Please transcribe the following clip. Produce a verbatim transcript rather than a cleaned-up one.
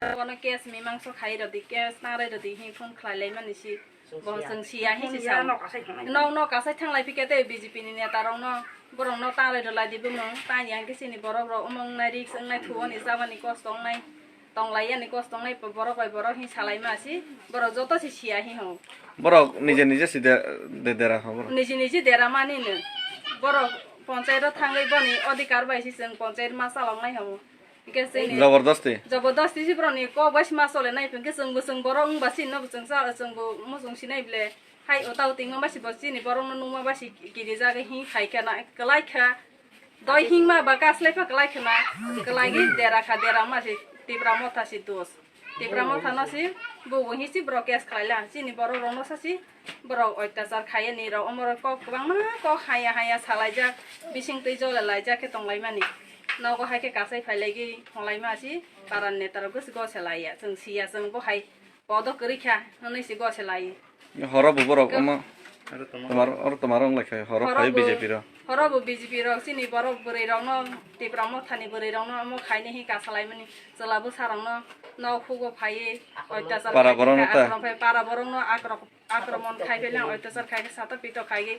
Bono case mimangso khai rodi, case tangrai rodi hi phone khlai lai mani si. Bo chwng siya hi si sa. Nok nok asai thanglai phike te B J P ni neta rok no, borok no tangrai rwlai di bumung, tang yang khe chini borok rok omong nai risk wngnai, thuo ni chabani kosto wngnai, tonglai yani kosto wngnai, borok bai borok hi salai ma si, borok joto si siya hi ho. Borok nije nije si de, de dera ho borok. Nije nije dera mani no. Borok ponchayat o thangwi boni odhikar bai si chwng ponchayat ma chalok nai ho. Hingke chini Jabardasti. Jabardasti si borok ni kok bai si ma chole nai hingke chwng bo chwng borok wng ba si no bo chwng cha chwng bo muchung si nai ble. Hai o tau tingma ba si bo chini borok no nungma ba si kiri jaga hi khai kha na kwlai kha. Doi hingma ba kaslai pha kwlai khna, kwlai gi dera kha, dera ma si Tipra Motha si dos. Tipra Motha no si bubu hi si borok case khlai la, chini borok rok no sa si borok oitachar khai ni rok, omo rok kok kwbangma kok haya haya salai jak, bising twi jole lai jak khe tong lai mani. Nogo hai khe kasai phai lai gi thong lai ma si, paran neta rok gosi go se lai ya, chwng si ya, chwng bo hai Podo kwrwi kha, hwnwi se gose lai. Horo bo borok Go- omo. Oro tongma. Tomar, oro tomar wng lai kha, horo Horo phai bo, B J P ro. Horo bo B J P rok, chini borok bwrwi rokno, Tipra Mothani bwrwi rokno omo khaini hi kasa laimani, chwla bwsa rokno nok hugo phaiwi oitachar Para khai borokno kha, ta. Akromphai para borokno akrok-, akromon khai phailang oitachar khai khe sato pito khai khe